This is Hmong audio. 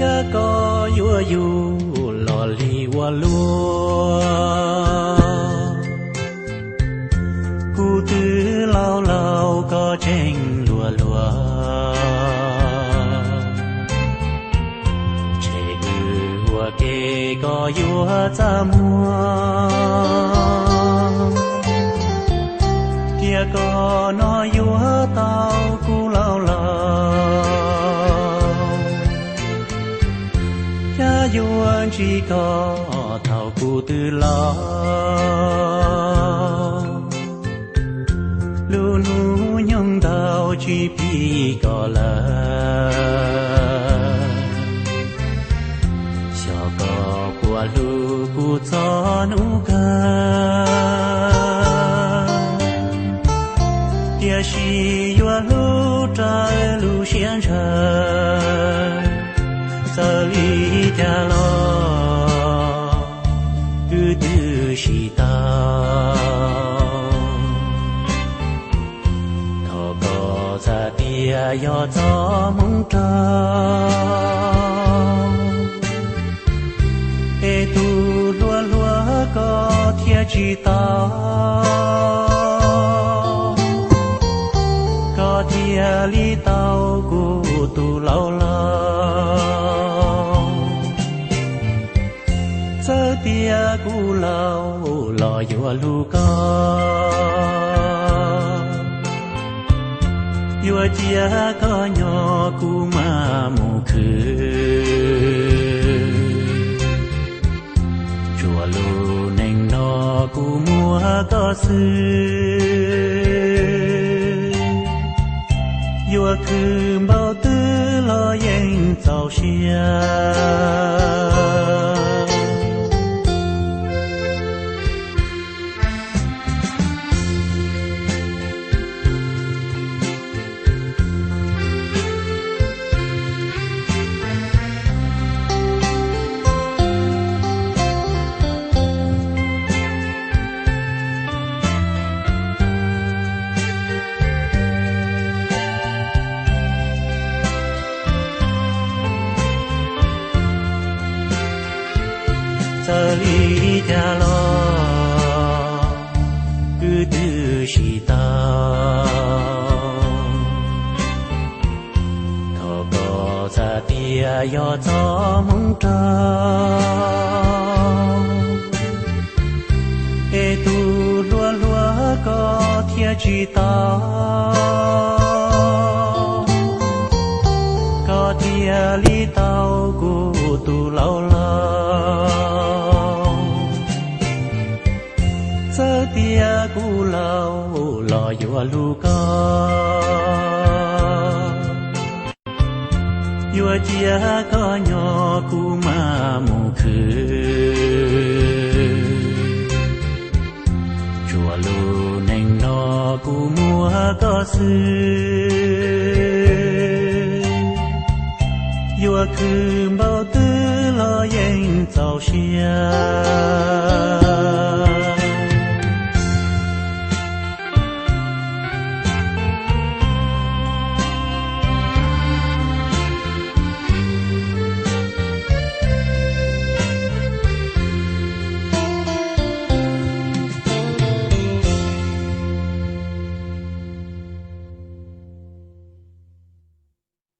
Thiab koj yuav yug los li ua luaj, kuv twb laus laus koj tseem hluas hluas. Tshem wb ua ke koj yuav txaj muag, tiam koj no yuav tau kuv laus laus. Thiab yuav ntsib koj thaum kuv twb laus, lub hnub nyoog ntau tsis pib koj lawm. Xyov koj puas hlub kuv txog hnub kawg, tiam sis yuav hlub raws lub siab ntshaw, txawm li cas los wb twb tsis tau. Thov koj txhaj tias yog txoj hmoov raug, es tus hluas hluas koj thiaj tsis tau, koj thiaj li tau kuv tus laus laus. Txawm tias kuv laus los yuav hlub koj, yuav cia koj nyob kuv mam mus khwv. Tsuas lub neej no kuv muaj koj xwb, yuav khwv npaum twg los yeej txaus siab. Txawm li cas los wb twb tsis tau. Thov koj txhaj tias yog txoj hmoov raug, es tus hluas hluas koj thiaj tsis tau, koj thiaj li tau kuv tus laus laus. Txawm tias kuv laus los yuav hlub koj, yuav cia koj nyob kuv mam mus khwv. Tsuas lub neej no kuv muaj koj xwb, yuav khwv npaum twg los yeej txaus siab.